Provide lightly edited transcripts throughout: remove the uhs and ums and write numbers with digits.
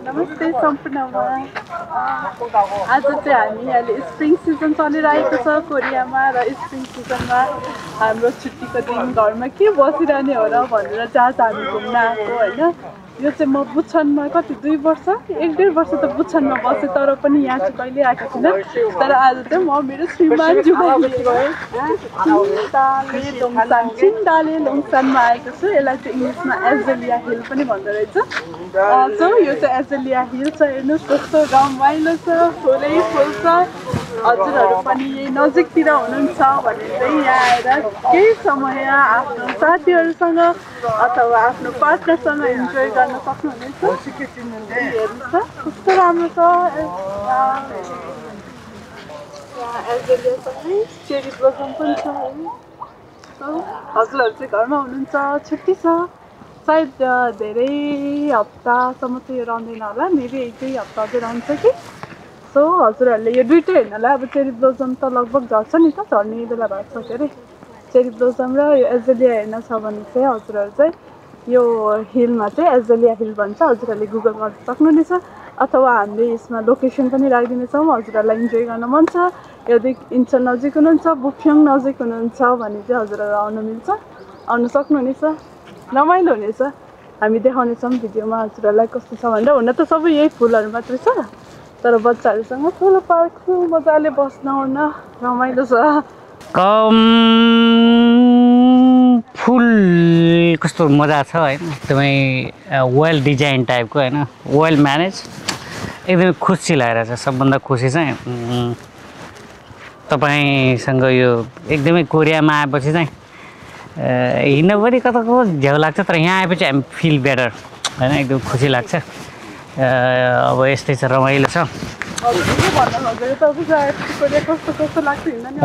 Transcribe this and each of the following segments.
नमस्ते सम्पूर्णमा आज चाहिँ हामी अहिले स्प्रिङ सिजन चलिरहेको छ कोरियामा र स्प्रिङ सिजनमा हाम्रो छुट्टीको दिन घरमा के बसिरहने हो र भनेर चाहिँ आज हामी घुम्न आएको होइन। यो चाहिँ म बुच्छनमा कति 2 वर्ष 1.5 वर्ष त बुच्छनमा बसेँ तर पनि यहाँ चाहिँ कहिले आएको थिइनँ। तर आज चाहिँ म मेरो श्रीमानज्यूलाई छिन्डाले लोङसानमा आएको छु। यसलाई चाहिँ इङ्ग्लिसमा एजेलिया हिल पनि भन्दो रहेछ। सो यो चाहिँ एजेलिया हिल छ। हेर्नुहोस् कस्तो रमाइलो छ, फुलै फुल छ। हजुरहरू पनि यही नजिकतिर हुनुहुन्छ भने चाहिँ यहाँ आएर केही समय आफ्नो साथीहरूसँग अथवा आफ्नो पार्टनरसँग इन्जोय गर्न सक्नुहुनेछ। हेर्नुहोस् कस्तो राम्रो छ। एजेलियासँगै चेरी ब्लोसम पनि छ। हजुरहरू चाहिँ घरमा हुनुहुन्छ, छुट्टी छ, सायद धेरै हप्तासम्म चाहिँ यो रहँदैन होला, मेबी 1-2 हप्ता अझै रहन्छ कि। सो हजुरहरूले यो दुइटै हेर्नलाई अब चेरी ब्लोसम त लगभग झर्छ नि त, झर्ने बेला भएको छ के अरे। चेरी ब्लोसम र यो एजेलिया हेर्न छ भने चाहिँ हजुरहरू चाहिँ यो हिलमा चाहिँ एजेलिया हिल भन्छ। हजुरहरूले गुगल गर्न सक्नुहुनेछ अथवा हामीले यसमा लोकेसन पनि राखिदिनेछौँ। हजुरहरूलाई इन्जोय गर्न मन छ, यदि इन्चन नजिक हुनुहुन्छ, बुफ्योङ नजिक हुनुहुन्छ भने चाहिँ हजुरहरू आउनु मिल्छ, आउनु सक्नुहुनेछ, रमाइलो हुनेछ। हामी देखाउनेछौँ भिडियोमा हजुरहरूलाई कस्तो छ भनेर। हुन त सबै यही फुलहरू मात्रै छ तर बच्चाहरूसँग ठुलो पार्क छु, मजाले बस्न ओर्न रमाइलो छ। फुल कस्तो मजा छ होइन, एकदमै वेल डिजाइन टाइपको होइन, वेल म्यानेज, एकदमै खुसी लागिरहेछ। सबभन्दा खुसी चाहिँ तपाईँसँग यो एकदमै कोरियामा आएपछि चाहिँ हिँड्न पनि कताको झ्याउ लाग्छ तर यहाँ आएपछि हामी फिल बेटर होइन, एकदम खुसी लाग्छ। अब यस्तै छ, रमाइलो छ।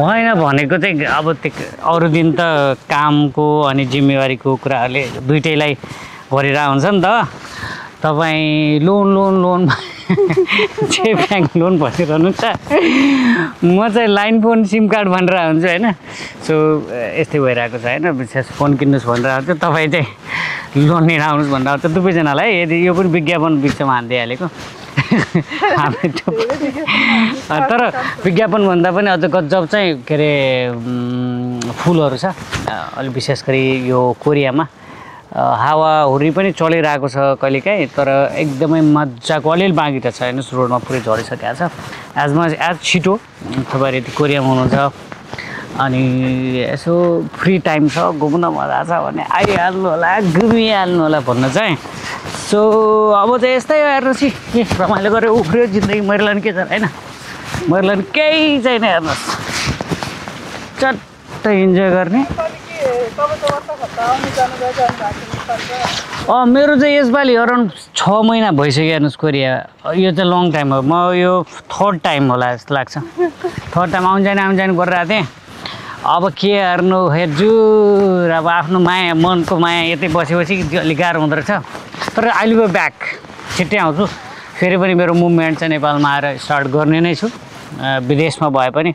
होइन भनेको चाहिँ अब अरू दिन त कामको अनि जिम्मेवारीको कुराहरूले दुइटैलाई गरिरहेको हुन्छ नि त। तपाईँ लोन चाहिँ ब्याङ्क लोन भनिरहनुहुन्छ, म चाहिँ लाइन फोन सिम कार्ड भनेर हुन्छु होइन। सो यस्तै भइरहेको छ होइन। विशेष फोन किन्नुहोस् भनेर आउँछ, तपाईँ चाहिँ लोन लिएर आउनुहोस् भनेर आउँछ दुवैजनालाई। यदि यो पनि विज्ञापन बिचमा हानिदिइहालेको तर विज्ञापन भन्दा पनि अझ गजब चाहिँ के अरे फुलहरू छ। अलिक विशेष गरी यो कोरियामा हावाहुरी पनि चलिरहेको छ कहिलेकाहीँ, तर एकदमै मजाको अलिअलि बाँकी त छ होइन, रोडमा पुरै झरिसकेको छ। आज छिटो तपाईँ यदि कोरियामा हुनुहुन्छ अनि यसो फ्री टाइम छ, घुम्न मजा छ भने आइहाल्नु होला, घुमिहाल्नु होला भन्न चाहिँ। सो अब चाहिँ यस्तै हेर्नुहोस् कि के रमाइलो गरेर उफ्रियो जिन्दगी, मैरलान के छ होइन, मैरलान केही छैन। हेर्नुहोस् चट्ट इन्जोय गर्ने। मेरो चाहिँ यसपालि अराउन्ड 6 महिना भइसक्यो हेर्नुहोस् कोरिया। यो चाहिँ लङ टाइम हो, म यो 3rd टाइम होला जस्तो लाग्छ। 3rd टाइम आउनु जाने गरिरहेको थिएँ। अब के हेर्नु हजुर, अब आफ्नो माया, मनको माया यतै बसेपछि अलिक गाह्रो हुँदो रहेछ। तर अहिले म ब्याक छिट्टै आउँछु। फेरि पनि मेरो मुभमेन्ट चाहिँ नेपालमा आएर स्टार्ट गर्ने नै छु। विदेशमा भए पनि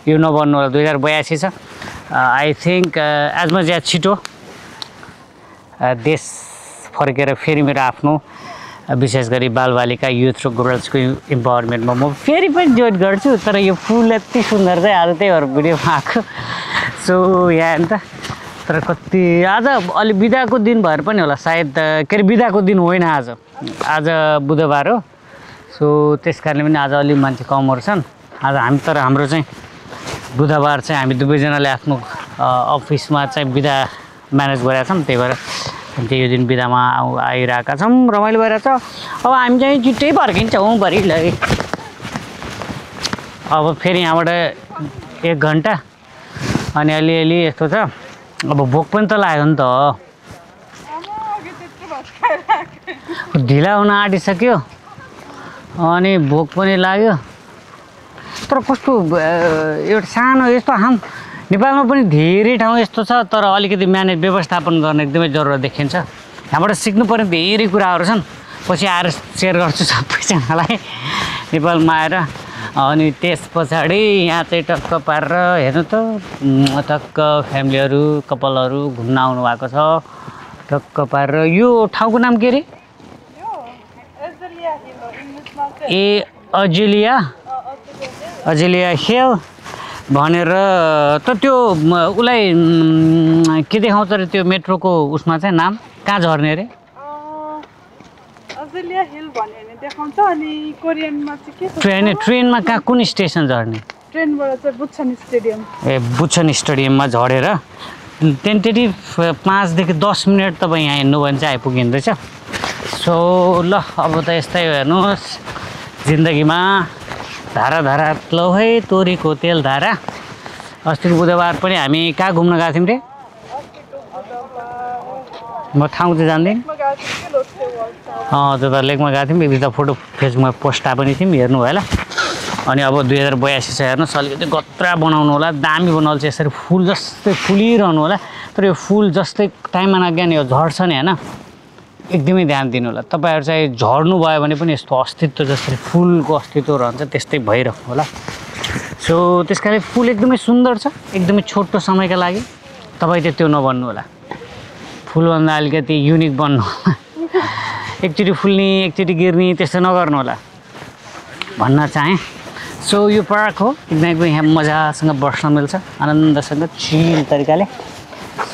यो नबन्नु होला, 2082 छ। आई थिङ्क एजमा ज्यादा छिटो देश फर्केर फेरि मेरो आफ्नो विशेष गरी बालबालिका युथ र गर्ल्सको इम्पावरमेन्टमा म फेरि पनि जोइन गर्छु। तर यो फुल यति सुन्दर चाहिँ आज त्यही भएर भिडियोमा आएको। सो यहाँ नि त, तर कति आज अलि बिदाको दिन भएर पनि होला सायद, के अरे बिदाको दिन होइन आज बुधबार हो। सो त्यस कारणले पनि आज अलि मान्छे कमहरू छन् आज। तर हाम्रो चाहिँ बुधबार चाहिँ हामी दुवैजनाले आफ्नो अफिसमा चाहिँ बिदा म्यानेज गरेका छौँ, त्यही भएर चाहिँ यो दिन बिदामा आइरहेका छौँ, रमाइलो भइरहेछ। अब हामी चाहिँ छिट्टै फर्किन्छौँ भरिलाई। अब फेरि यहाँबाट 1 घन्टा अनि अलिअलि यस्तो छ। अब भोक पनि त लाग्यो नि त, ढिला हुन आँटिसक्यो अनि भोक पनि लाग्यो। तर कस्तो एउटा सानो यस्तो नेपालमा पनि धेरै ठाउँ यस्तो छ, तर अलिकति व्यवस्थापन गर्ने एकदमै जरुरत देखिन्छ। यहाँबाट सिक्नुपर्ने धेरै कुराहरू छन्, पछि आएर सेयर गर्छु सबैजनालाई नेपालमा आएर। अनि त्यस पछाडि यहाँ चाहिँ टक्क पारेर हेर्नु त, टक्क फ्यामिलीहरू कपालहरू घुम्न आउनु भएको छ। टक्क पारेर यो ठाउँको नाम के अरे? ए अजेलिया हिल भनेर त त्यो उसलाई के देखाउँछ अरे त्यो मेट्रोको उसमा चाहिँ नाम कहाँ झर्ने अरे अजेलिया हिल भन्यो भने देखाउँछ अनि कोरियनमा चाहिँ के ट्रेनमा कहाँ कुन स्टेसन झर्ने ट्रेनबाट चाहिँ बुच्छन स्टेडियम ए बुच्छन स्टेडियममा झरेर टेन्टेटिभ 5 देखि 10 मिनट तपाईँ यहाँ हिँड्नु भने चाहिँ आइपुगिँदैछ सो ल अब त यस्तै हेर्नुहोस् जिन्दगीमा धारा धारा लौ है तोरीको तेल धारा अस्तिको बुधबार पनि हामी कहाँ घुम्न गएको थियौँ रे म ठाउँ चाहिँ जान्दिनँ त्यो त लेकमा गएको थियौँ एक दुईवटा फोटो फेसबुकमा पोस्ट पनि थियौँ हेर्नु भयो होला अनि अब 2082 छ हेर्नुहोस् अलिकति गत्रा बनाउनु होला दामी बनाउनु चाहिँ यसरी फुल जस्तै फुलिरहनु होला तर यो फुल जस्तै टाइममा नज्ञान यो झर्छ नि होइन एकदमै ध्यान दिनु होला तपाईँहरू चाहिँ झर्नु भयो भने पनि यस्तो अस्तित्व जसरी फुलको अस्तित्व रहन्छ त्यस्तै भइराख्नु होला सो त्यस कारण फुल एकदमै सुन्दर छ एकदमै छोटो समयका लागि तपाईँ चाहिँ त्यो नबन्नु होला फुलभन्दा अलिकति युनिक बन्नु एकचोटि फुल्ने एकचोटि गिर्ने त्यस्तो नगर्नु होला भन्न चाहेँ सो यो पार्क हो एकदमै यहाँ मजासँग बस्न मिल्छ आनन्दसँग चिल तरिकाले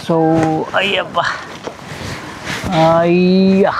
सो अय्या